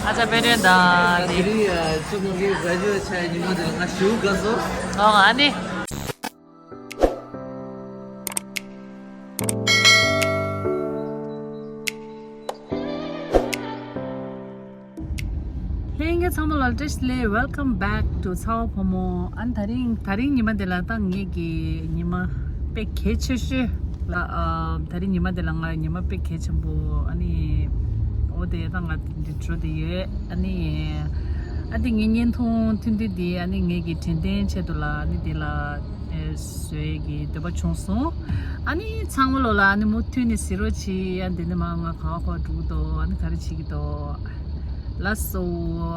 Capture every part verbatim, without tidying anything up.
ཨ་ཅག་དཔལ་སྒྲོན་དང་དེ་རིང་ཨ་ཅོ་མོ་གི་གྲ་ཇུ་ཨེཊ་བྱས་ཉི་མ་དེ་ལ་ང་ཞེ་པོ་དགའ་སོང་། ཨོ་ཨ་ནི། ལྷན་རྒྱས་ཚང་མ་ལ་བཀྲ་ཤིས་བདེ་ལེགས། Welcome back to ཚ་བ་ཕོ་མོ། ཨ་ནི་དེ་རིང་དེ་རིང་ཉི་མ་དེ་ལ་ད་ངེད་ཀྱི་ཉི་མ་དཔེ་གལ་ཆེ་ཤོས་ལ། ཨ་དེ་རིང་ཉི་མ་དེ་ལ་ང་ཉི་མ་དཔེ་གལ་ཆེན་པོ། ཨ་ནི་འོ་དེ་ད་ང་འདི་འགྲོ་དེ་ཡོད། ཨ་ནི་ཨ་དེ་ངའི་བརྙན་ཐུང་ཐུང་དུས་དེ་ཨ་ནི་ངེད་ཀྱི་དྲན་རྟེན་ཆེད་དུ་ལ་ཨ་ནི་དེ་ལ་བཟོ་ཡས་ཀྱི་འདོད་པ་བྱུང་སོང་། ཨ་ནི་ཚང་མ་ལོ་ལ་ཨ་ནི་མུ་མཐུད་ནས་གཟིགས་རོགས་གྱིས། ཨ་འདི་ནས་མ་ང་ག་བ་ག་བ་འགྲོ་གི་འདུག་ཨ་ནི་ག་རེ་བྱེད་ཀྱི་འདུག་ལགས་སོ།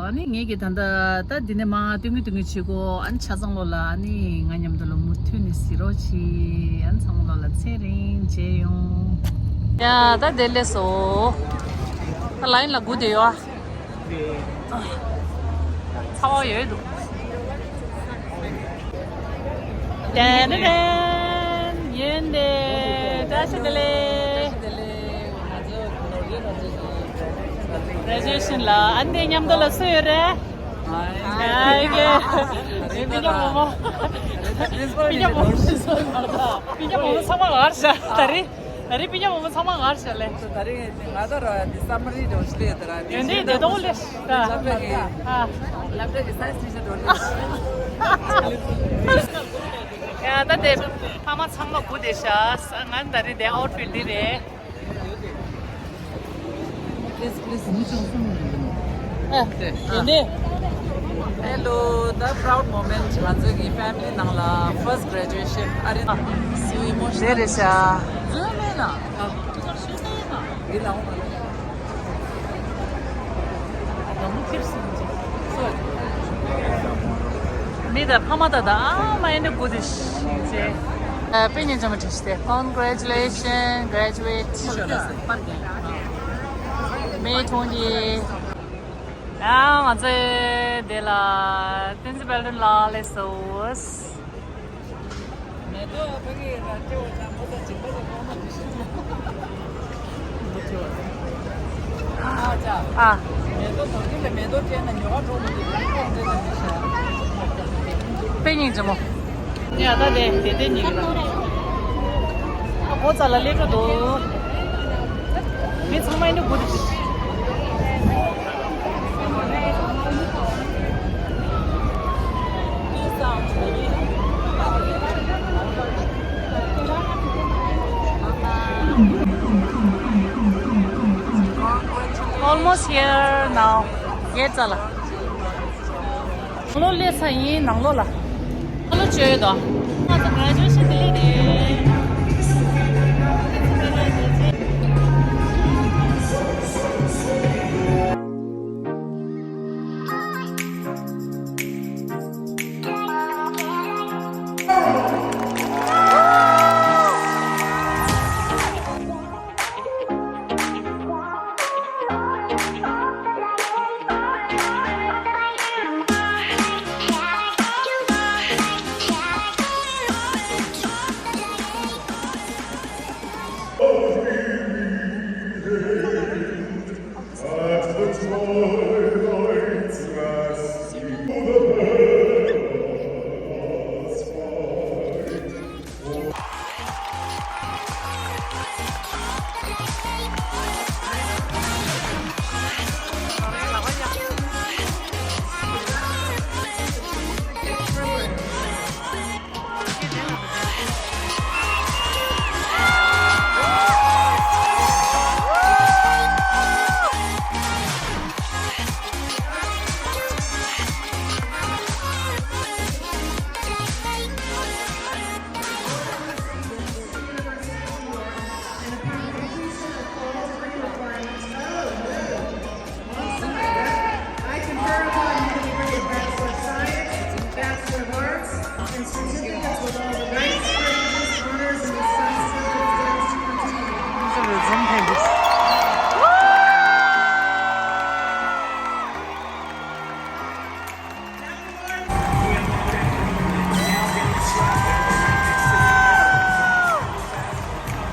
ཨ་ནི་ངེད་ཀྱིས་ད་ལྟ་ད་འདི་ནས་མ་སྟོན་གི་སྟོན་གི་བྱེད་གོ། ཨ་ནི་ཆ་ཚང་ལོ་ལ་ཨ་ནི་ང་མཉམ་དུ་ལ་མུ་མཐུད་ནས་གཟིགས་རོགས་གྱིས། ཨ་ནི་ཚང་མ་ལོ་ལ་ཚེ་རིང་མཇལ་ཡོང་། ཡ་ད་དེ་ལས་སོ། ད་ལ་ཡིན་ལ་སྒུག་བསྡད་ཡོད་ཨ། ཚ་བ་ཡོད་འདུག་དེ་ནི་རེད། ཡིན་ཏེ། བཀྲ་ཤིས་བདེ་ལེགས། གྲ་ཇུ་ཨེ་ཤན་ལ་ཨ་འདི་མཉམ་དུ་ལ་སུ་ཡོད་རེད། ཨ་ཡེ་གེ། སྤུན་ཀྱག་བུ་མོ། སྤུན་ཀྱག་བུ་མོ། སྤུན་ཀྱག་བུ་མོ་ཚང་མ་ལ་ཧར་ཤ་ད་རེད། ད་རེས་སྤུན་ཀྱག་བུ་མོ་ཚང་མ་ངར་བྱས་ལེ། ད་རེས་ང་ད་ར་འདི་སམ་མ་རི་འདྲ་བོ་ཞིག་ལས་ད་ར་འདི་ཡོན་ཏན་བདེ་ཏོག་ལེ། ད་ལབ་པའི་གི་ཨ། ལབ་པའི་གི་སའི་ཛི་ཊི་ཤར་འདྲ་བོ་ལེ། ཡ་ད་དེ་ཕ་མ་ཚང་མ་སྒུག་བསྡད་ཤག་ང་ད་རེས་དེ་ཨའུ་ཊི་ཕིཊ་འདི་རེད། Please, please. ཨ། དེ་ནས། Hello, the proud moment. ང་ཚོའི་གི་ཕེ་མི་ལི་ནང་ལ་first graduation ཨ་རེ། So emotional. དེ་རེད་ཤག་ཟོས་མེད་ན། ཨ། འདི་ལ་འོང་། མི་དང་ཕ་མ་དང་དང་ཨ་མ་ཡིན་ན་སྒུག་བསྡད་ཤག་ཨ། དཔེ་སྙིང་རྗེ་མོ་བྱས་ཤག་དེ། Congratulations, graduate. མེ་གྲོང་ཁྱེར། ཡང་ང་ཚོས་དེ་ལ་བསྟན་འཛིན་དཔལ་སྒྲོན་ལགས་སླེབས་སོང་། མེ་ཏོག་ཕ་གི་ར་ཅེ་བ་ཅང་ཁོ་ཚོ་ཇིང་པ་ཚོ་ཁོ་མ་དུ་ཤི་ན། ཨ། མེ་ཏོག་དོར་གྱིན་ལ་མེ་ཏོག་སྤྲད་ན་ཉོ་བ་འགྲོ་མི་འདུག་མེ་ཏོག་སྤྲད་ན་མི་ཤ། དཔེ་སྙིང་རྗེ་མོ། ཡ་ད་དེ་དེ་དེ་ཉིད་ཀྱི་ད། ཨ་སྒོ་རྩ་ལ་སླེབས་འགྲོ་འདུག་མི་ཚང་མ་ཡིན་འདུག་སྒུག་འདུག Almost here now. གེ་ཊི་རྩ་ལ། ནང་ལོགས་སླེབས་ཚར་ཡིན། ནང་ལོགས་ལ། ནང་ལོགས་བཅོས་ཡོད་དོ། ང་ཚོ་graduation day རེད། I confer upon you the degree of Bachelor of Science, Bachelor of Arts, and certificates with all the rights, privileges, honors, and the subsequent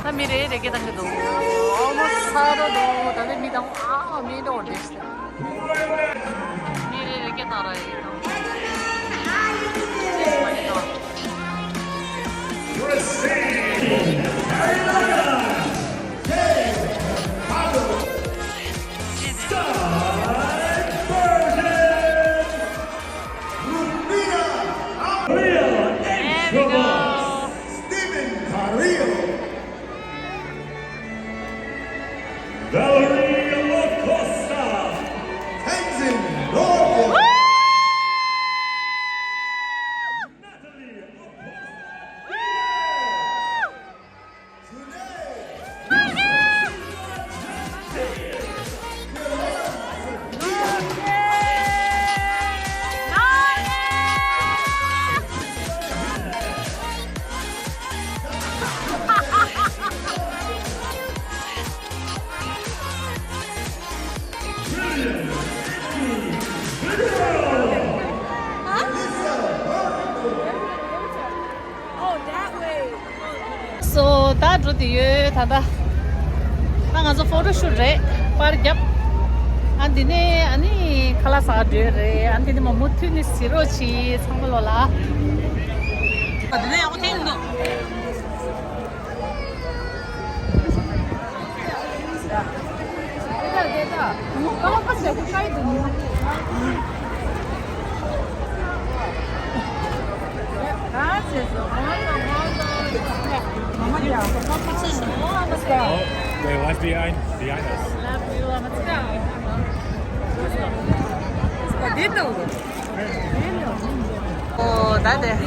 ད་མི་རེ་རེ་སྐད་བཏང་གི་འདུག Almost ཚར་འགྲོ་འདུག་ད་ལྟ་མི་དང་ཨ་མི་འགྲོ་བ་རེད། མི་རེ་རེ་སྐད་བཏང་ར་ཡིན་ནོ། There we go. Valeria Acosta. Tenzin Norgay. Natalie Acosta. So, ད་འགྲོ་དེ་ཡོད་ད་ལྟ། ད་ང་ཚོ་ཕོ་ཊོ་ཤུ་ཊི་རེད། པར་རྒྱབ། ཨ་འདི་ནས་ཨ་ནི་ཁ་ལག་ཟ་འགྲོ་རེད། ཨ་འདི་ནས་མ་མུ་མཐུད་ནས་གཟིགས་རོགས་གྱིས་ཚང་མ་ལོ་ལ། ཨ་འདི་ནས་ཡག་པོ་ཐེངས་འདུག Oh, wait, what's behind, behind us? Oh, that is.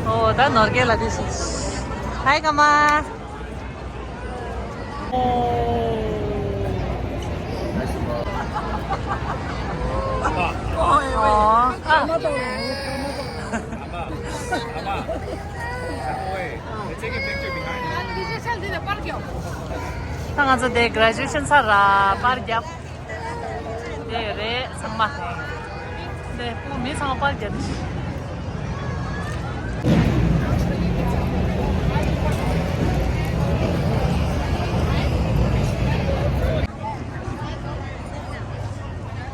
Oh, that Norgay la this is. Hi, Kama. Oh. Oh. Ah. ད་ང་ཚོ་དེ་གྷ་རེ་ཇུ་ཨེ་ཤན་ཚར་ར་པར་རྒྱབ། དེ་རེད་ཚང་མ། དེ་སྤུ་མི་ཚང་མ་པར་རྒྱབ།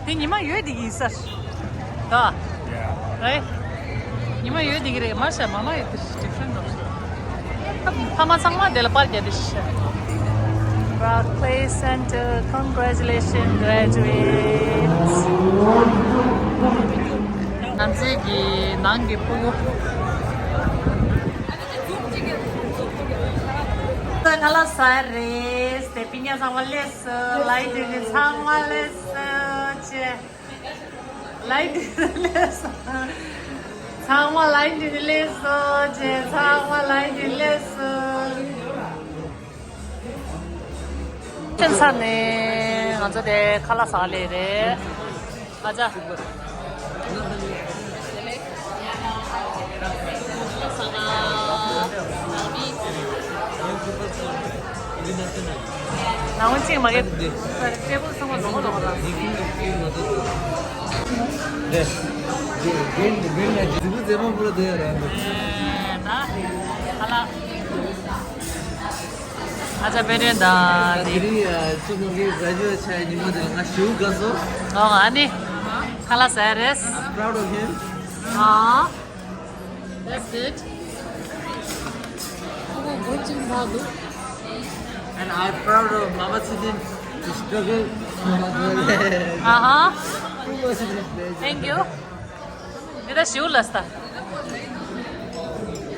དེ་ཉི་མ་ཡོད་དེ་གི་སར། ད། རེད། ཉི་མ་ཡོད་དེ་གི་རེད། མ་ཤ་མ་མ་ཡོད་དེ་ཌིཕ་རེན་ཊི་འདུག་ཕ་མ་ཚང་མ་དེ་ལ་པར་རྒྱབ་དེ་ཤ། Barclays Center, congratulations, graduates. ང་ཚོའི་གི་ནང་གི་ཕྲུ་གུ། ད་ཁ་ལག་ཟ་རེད། དེ་པི་ཉ་ཚང་མ་སླེབས་སོང་། ལའི་ཌི་ནི་ཚང་མ་སླེབས་སོང་། ཅེ། ལའི་ཌི་ནི་སླེབས་སོང་། ཚང་མ་ལའི་ཌི་ནི་སླེབས་སོང་། ཅེ། ཚང་མ་ལའི་ཌི་ནི་སླེབས་སོང་། ཁྱེད་ཚང་ནས་ང་ཚོ་དེ་ཁ་ལག་ཟ་ལེ་རེད། ཨ་ཅག་ནང་གཅིག་མ་གི་ཊེ་བལ་ཚང་མ་ལོག་ལོག་ར། ད་ཨ་ལ། ཨ་ཅག་དཔེ་སྟོན་དང་དེ་དེ་རིང་ཨ་ཅོ་མོ་གི་གྷ་རེ་ཇུ་ཨེ་ཤན་ཆགས་ཉིན་མོ་དེ་ལ་ང་ཞེ་པོ་དགའ་སོང་། ཨོ་ཨ་ནི། ཁ་ལག་ཟ་རེད། I'm proud of him. ཨ། That's good. ཁོ་ཁོ་སྒོར་གཅིག་འདུག And I'm proud of Mama Sitting to struggle. ཨ་ཧ། Thank you. འདི་ད་ཞིའུ་ལ་སྟ།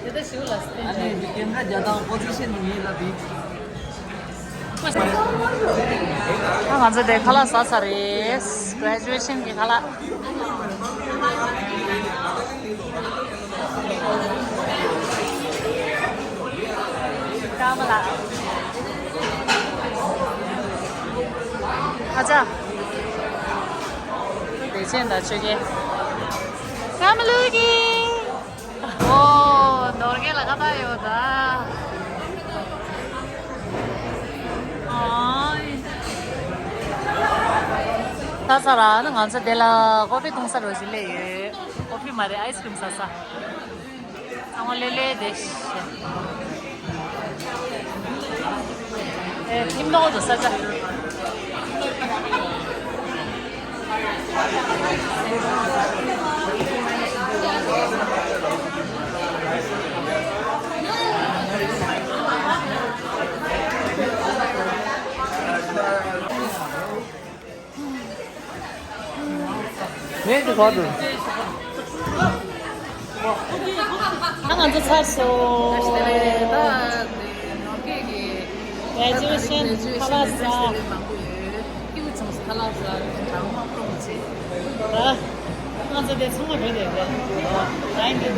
འདི་ད་ཞིའུ་ལ་སྟ། ཨ་ནི་འདི་ཀེམ་ར་རྒྱག་སྟངས་པོ་ཛི་ཤན་འདི་ཡིན་ལ་འདི། ཨ་ང་ཚོ་དེ་ཁ་ལག་ཟ་ཚར་རེད། གྷ་རེ་ཇུ་ཨེ་ཤན་གྱི་ཁ་ལག་ཀ་མ་ལགས། ཨ་ཅག་བདེ་ཆེན་དང་ཆོས་རྒྱལ། ཀ་མ་ལུག་གི། ཨོ་ནོར་གེ་ལ་ཁ་བཏགས་ཡོད་ད། ཨོ། ད་ས་ར་ནི་ང་ཚོ་དེ་ལ་ཀོ་ཕི་འཐུང་ས་རོ་ཞིག་སླེབས་ཡོད། ཀོ་ཕི་མ་རེད། ཨའི་སི་ཀྲིམ་ཟ་ས། ཚང་མ་ལེ་ལེ་བསྡད་ཤག་ཁྱིམ་ནང་དུ་ས་ཆ། ངས་ཀྱི་ཁོག་ཏུ། ཨ། ང་ཚོ་ཚར་སོང་། Graduation ཁ་ལག་ཟ། ང་ཚོ་དེ་ཚང་མ་བོད་དེ་རེད། ད་ཡིན་དེ།